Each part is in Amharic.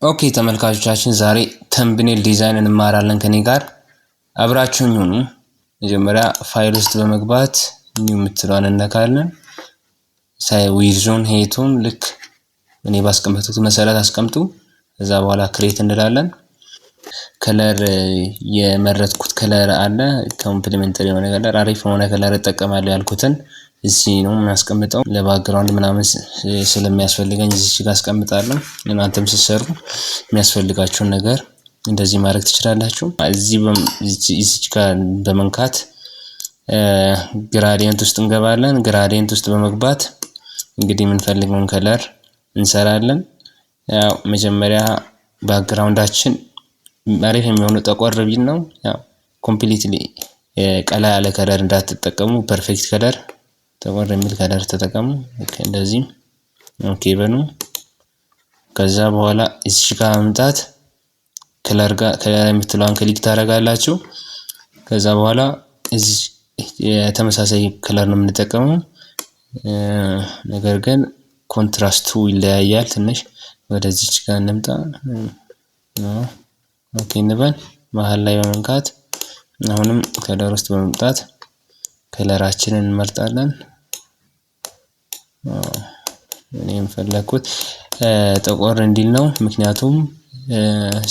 Okay ተመልካቾቻችን፣ ዛሬ thumbnail design እንማራለን። ከኔ ጋር አብራችሁኝ ሁኑ። መጀመሪያ ፋይል ውስጥ በመግባት new የምትለዋን እነካለን። Width ኡን height ኡን ልክ እኔ ባስቀመጥኩት መሰረት አስቀምጡ። ከዛ በኋላ create እንላለን። Color የመረጥኩት color አለ። Complementary የሆነ color፣ አሪፍ የሆነ color እጠቀማለሁ ያልኩትን እዚህ ነው የማስቀምጠው። ለ background ምናምን ስለሚያስፈልገኝ እዚች ጋር አስቀምጣለሁ። እናንተም ስትሰሩ የሚያስፈልጋችሁን ነገር እንደዚህ ማድረግ ትችላላችሁ። እዚህ እዚች ጋር በመንካት gradient ውስጥ እንገባለን። Gradient ውስጥ በመግባት እንግዲህ የምንፈልገውን color እንሰራለን። ያው መጀመሪያ background ኣችን አሪፍ የሚሆነው ጠቆር ቢል ነው። ያው completely ቀላ ያለ color እንዳትጠቀሙ፣ perfect color፣ ጠቆር የሚል color ተጠቀሙ። እንደዚህ okay በሉ። ከዛ በኋላ እዚህ ጋር መምጣት color ጋር color የምትለዋን click ታደርጋላችሁ። ከዛ በኋላ እዚህ የተመሳሳይ color ነው የምንጠቀመው፣ ነገር ግን contrast ኡ ይለያያል። ትንሽ ወደዚች ጋር እንምጣ። Okay እንበል። መሀል ላይ በመንካት አሁንም color ውስጥ በመምጣት color ኣችንን እንመርጣለን። እኔ የፈለኩት ጠቆር እንዲል ነው። ምክንያቱም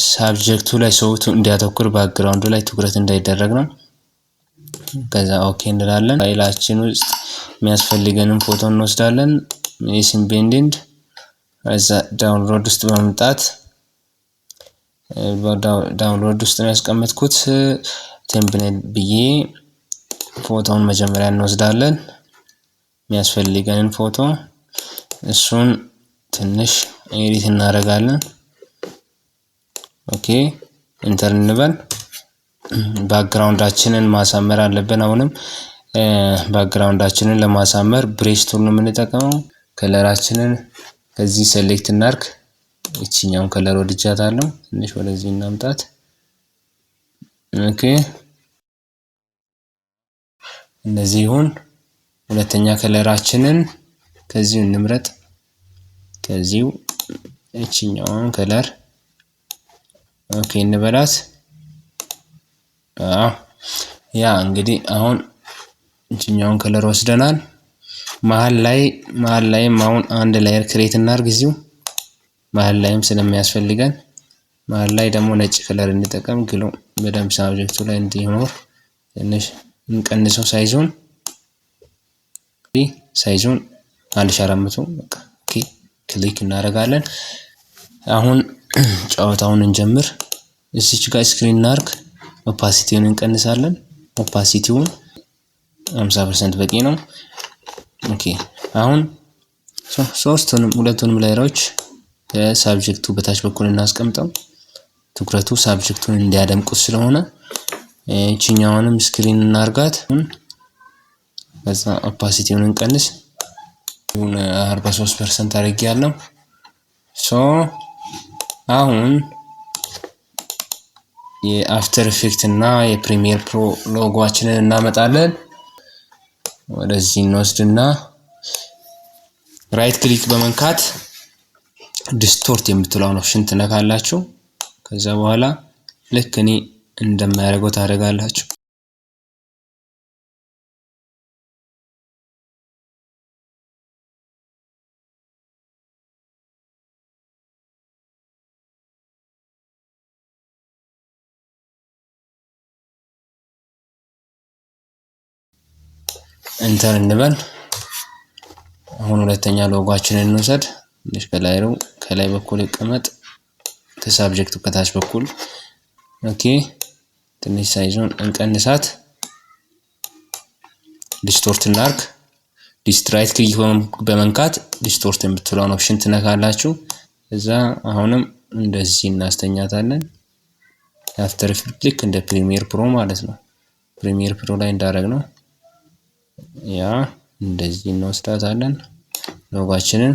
subject ኡ ላይ ሰው እንዲያተኩር፣ background ኡ ላይ ትኩረት እንዳይደረግ ነው። ከዛ okay እንላለን። ፋይላችን ውስጥ የሚያስፈልገንን ፎቶ እንወስዳለን። የሲምቤንዲንድ እዛ download ውስጥ በመምጣት፣ download ውስጥ ነው ያስቀመጥኩት፣ thumbnail ብዬ ፎቶውን መጀመሪያ እንወስዳለን። የሚያስፈልገንን ፎቶ እሱን ትንሽ edit እናደርጋለን። Okay enter እንበል። Background ኣችንን ማሳመር አለብን። አሁንም background ኣችንን ለማሳመር brush tool ነው የምንጠቀመው። Color ኣችንን ከዚህ select እናርግ። ይችኛውን color ወድጃታለሁ። ትንሽ ወደዚህ እናምጣት። Okay እንደዚህ ይሁን። ሁለተኛ color ኣችንን ከዚሁ እንምረጥ። ከዚሁ ይችኛውን color okay እንበላት። አዎ ያ እንግዲህ አሁን ይችኛውን color ወስደናል። መሀል ላይም አሁን አንድ layer create እናርግ፣ እዚሁ መሀል ላይም ስለሚያስፈልገን። መሀል ላይ ደግሞ ነጭ color እንጠቀም። Glow በደንብ subject ኡ ላይ እንዲኖር ትንሽ እንቀንሰው size ኡን። Size ኡን 1400፣ በቃ okay click እናደርጋለን። አሁን ጨዋታውን እንጀምር። እዚች ጋር screen እናርግ። Opacity ውን እንቀንሳለን። Opacity ውን 50% በቂ ነው። Okay አሁን ሶስቱንም ሁለቱንም layer ኦች ከ subject ኡ በታች በኩል እናስቀምጠው። ትኩረቱ subject ኡን እንዲያደምቁት ስለሆነ ይችኛዋንም screen እናርጋት። ከዛ opacity ውን እንቀንስ። 43% አድርጌያለሁ። So አሁን የ After Effect እና የ Premiere Pro logo ኣችንን እናመጣለን። ወደዚህ እንወስድና right click በመንካት distort የምትለውን option ትነካላችሁ። ከዛ በኋላ ልክ እኔ እንደማያደርገው ታደርጋላችሁ። Enter እንበል። አሁን ሁለተኛ ሎጓችንን እንውሰድ። ትንሽ ከላይ ከላይ በኩል ይቀመጥ፣ ከ subject ኡ ከታች በኩል። Okay ትንሽ size ኡን እንቀንሳት። Distort እናርግ። Right click በመንካት distort የምትለውን option ትነካላችሁ። እዛ አሁንም እንደዚህ እናስተኛታለን። After Effect ልክ እንደ Premiere Pro ማለት ነው። Premiere Pro ላይ እንዳደረግ ነው። ያ እንደዚህ እንወስዳታለን ሎጓችንን።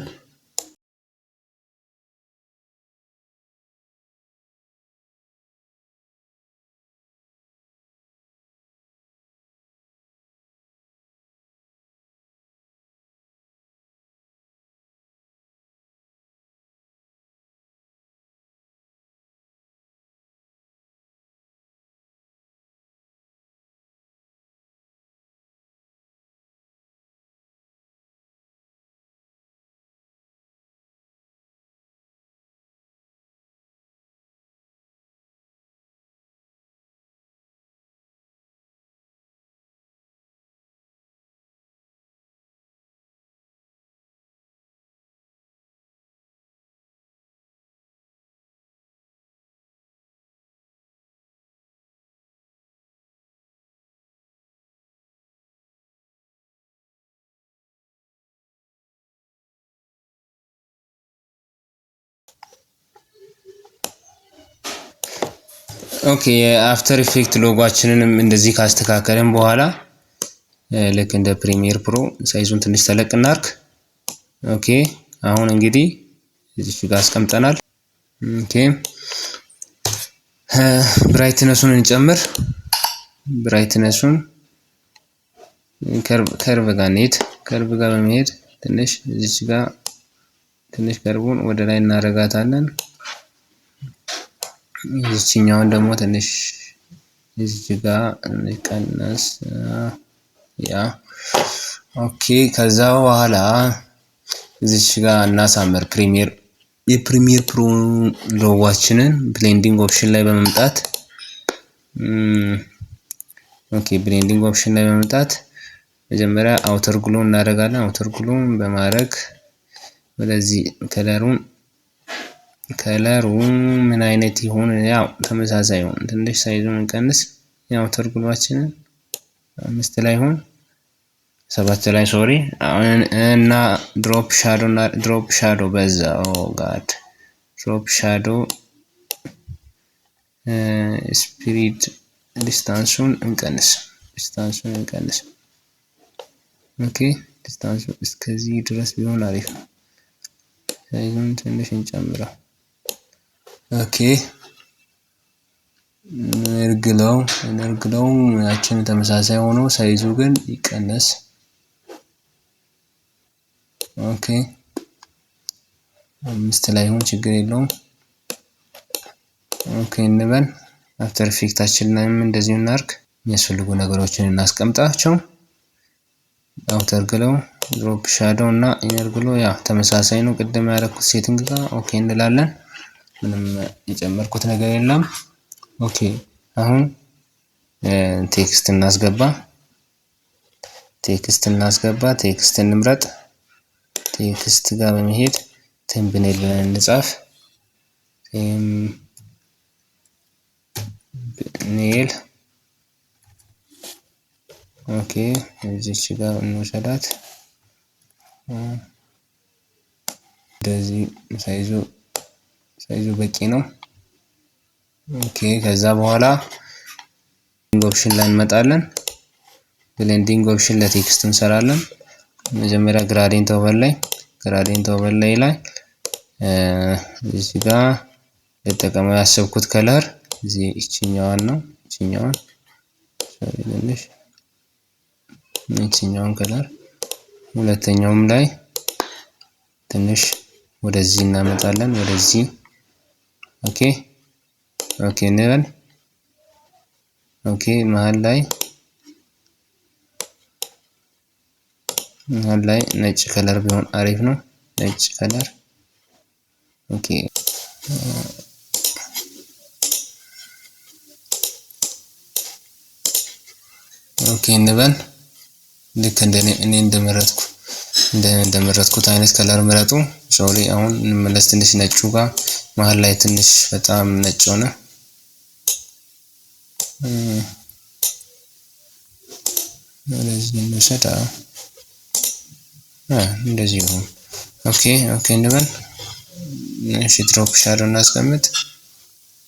Okay የ After Effect logo ኣችንንም እንደዚህ ካስተካከልን በኋላ ልክ እንደ Premiere Pro size ኡን ትንሽ ተለቅ እናርግ። Okay አሁን እንግዲህ እዚህ ጋር አስቀምጠናል። Okay brightness ኡን እንጨምር። Brightness ኡን curve ጋር እንሂድ። Curve ጋር በመሄድ ትንሽ እዚች ጋር ትንሽ curve ኡን ወደ ላይ እናደርጋታለን። ይችኛውን ደግሞ ትንሽ እዚች ጋር እንቀነስ። Yeah, okay። ከዛ በኋላ እዚች ጋር እናሳምር። Premiere የ Premiere Pro logo ኣችንን blending option ላይ በመምጣት፣ okay, blending option ላይ በመምጣት መጀመሪያ outer glow እናደርጋለን። Outer glow በማድረግ ወደዚህ color ኡ ምን አይነት ይሁን? ያው ተመሳሳይ ይሁን። ትንሽ size ኡን እንቀንስ። የ outer glow ኣችንን 5 ላይ ይሁን፣ 7 ላይ፣ sorry። እና drop shadow እና drop shadow በዛ። Oh God, drop shadow spread distance ኡን እንቀንስ፣ distance ኡን እንቀንስ። Okay, distance ኡ እስከዚህ ድረስ ቢሆን አሪፍ ነው። Size ኡን ትንሽ እንጨምረው። Okay, inner glow, inner glow ያችን ተመሳሳይ ሆኖ size ኡ ግን ይቀነስ። Okay, 5 ላይ ይሁን፣ ችግር የለውም። Okay እንበል። After Effect ኣችን ላይም እንደዚሁ እናርግ። የሚያስፈልጉ ነገሮችን እናስቀምጣቸው። Outer glow፣ drop shadow እና inner glow ያ ተመሳሳይ ነው ቅድም ያደረኩት setting ጋር። Okay እንላለን። ምንም የጨመርኩት ነገር የለም። Okay, አሁን text እናስገባ። Text እናስገባ። Text እንምረጥ። Text ጋር በመሄድ thumbnail ብለን እንጻፍ። Thumbnail, okay, እዚች ጋር እንውሰዳት። እንደዚህ size ኡ በቂ ነው። Okay, ከዛ በኋላ option ላይ እንመጣለን። Blending option ለ text እንሰራለን። መጀመሪያ gradient overlay፣ gradient overlay ላይ እዚህ ጋር ልጠቀመው ያሰብኩት color እዚህ ይችኛዋን ነው። ይችኛዋን፣ sorry፣ ትንሽ ይችኛዋን color ሁለተኛውም ላይ ትንሽ ወደዚህ እናመጣለን። ወደዚህ okay okay እንበል። Okay, መሀል ላይ ነጭ color ቢሆን አሪፍ ነው። ነጭ color, okay okay እንበል። ልክ እንደ እኔ እንደመረጥኩት አይነት color ምረጡ። Sorry, አሁን እንመለስ። ትንሽ ነጩ ጋር መሀል ላይ ትንሽ በጣም ነጭ ሆነ። ወደዚህ እንውሰድ። እንደዚህ ይሁን። Okay okay እንበል። እሺ, drop shadow እናስቀምጥ።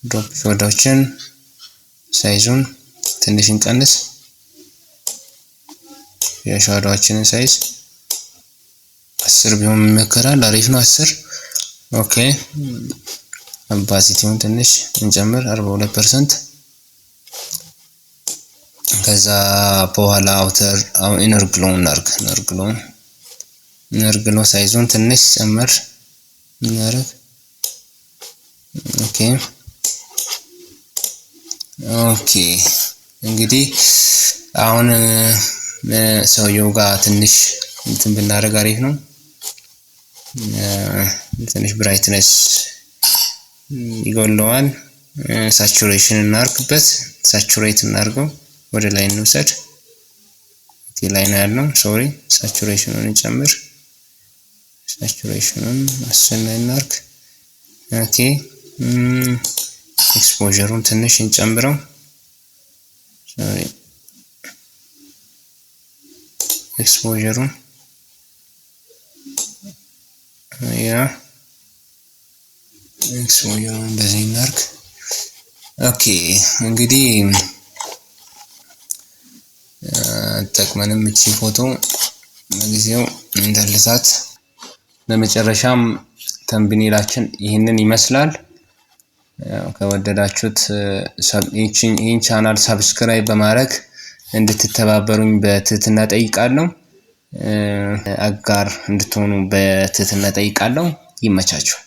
Drop shadow ዎችን size ኡን ትንሽ እንቀንስ። የ shadow ኣችንን size 10 ቢሆን ይመከራል። አሪፍ ነው 10። Okay, opacity ውን ትንሽ እንጨምር፣ 42%። ከዛ በኋላ outer inner glow እናርግ። Inner glow, inner glow size ኡን ትንሽ ጨመር እናርግ። Okay okay እንግዲህ አሁን ሰውየው ጋር ትንሽ እንትን ብናደርግ አሪፍ ነው። ትንሽ brightness ይጎለዋል። Saturation እናርግበት። Saturate እናርገው። ወደ ላይ እንውሰድ። Okay, ላይ ነው ያልነው። Sorry, saturation ኑን እንጨምር። Saturation ኑን 10 ላይ እናርግ። Okay, exposure ኡን ትንሽ እንጨምረው። Sorry, exposure ኡን፣ yeah, exposure ኡን እንደዚህ እናርግ። Okay፣ እንግዲህ ጠቅመንም እቺ ፎቶ ለጊዜው እንደልዛት። በመጨረሻም thumbnail ኣችን ይህንን ይመስላል። ከወደዳችሁት ይህን channel subscribe በማድረግ እንድትተባበሩኝ በትህትና ጠይቃለሁ። አጋር እንድትሆኑ በትህትና ጠይቃለሁ። ይመቻችሁ።